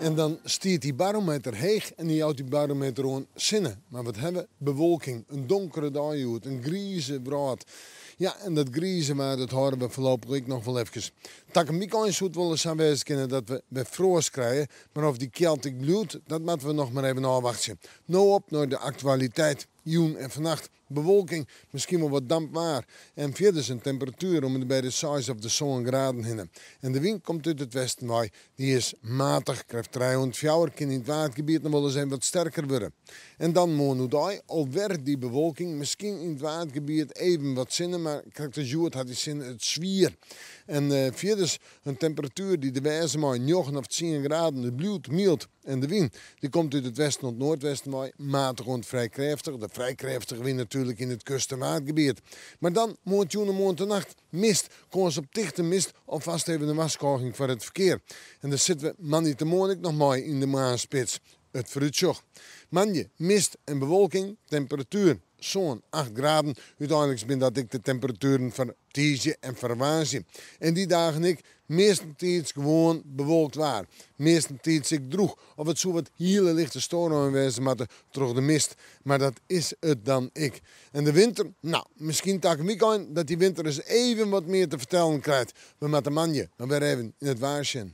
En dan stiet dy barometer heech en dy jout dy barometer oan sinne. Mar wat ha we? Bewolking, in donkere dei hjoed, in grize wrâld. Ja, en dat grize waar dat hâlde we foarlopich ek noch wol efkes. Takom wykein soe it wolris sa wêze kinne dat we wer froast krije, mar oft dy kjeld ek bliuwt, dat moatte we noch mar even ôfwachtsje. No op nei de aktualiteit. Jûn en fannacht bewolking, miskien wol wat damp waar en fierders in temperatuer om en by de seis of de sân graden hinne. En de wyn komt út it westen wei, dy is matich, krêft trije oant fjouwer, kin yn it Waadgebiet noch wolris even wat sterker wurde. En dan moarn oerdei alwer dy bewolking, miskien yn it Waadgebiet even wat sinne, mar krekt as hjoed hat dy sinne it swier. En fierders in temperatuer dy't der wêze mei njoggen of tsien graden, it bliuwt myld. En de wyn, dy komt út it westen oant noardwesten wei, matich oant frij krêftich. De frij krêftige wyn natuerlik yn it kust- en Waadgebiet. Mar dan, moarntejûn en moarntenacht, mist, kâns op tichte mist, alfêst even in warskôging foar it ferkear. En dêr sitte we moandeitemoarn ek noch mei yn de moarnsspits. It foarútsjoch. Moandei, mist en bewolking, temperatuer sân, acht graden. Uteinliks binne dat ek de temperatueren foar tiisdei en foar woansdei. En dy dagen ek meastentiids gewoan bewolkt waar. Meastentiids ek drûch of it soe wat hiele lichte storein wêze moatte troch de mist. Mar dat is it dan ek. En de winter, no, miskien takom wykein dat dy winter ris even wat mear te fertellen krijt. We moatte moandei mar wer even yn it waar sjen.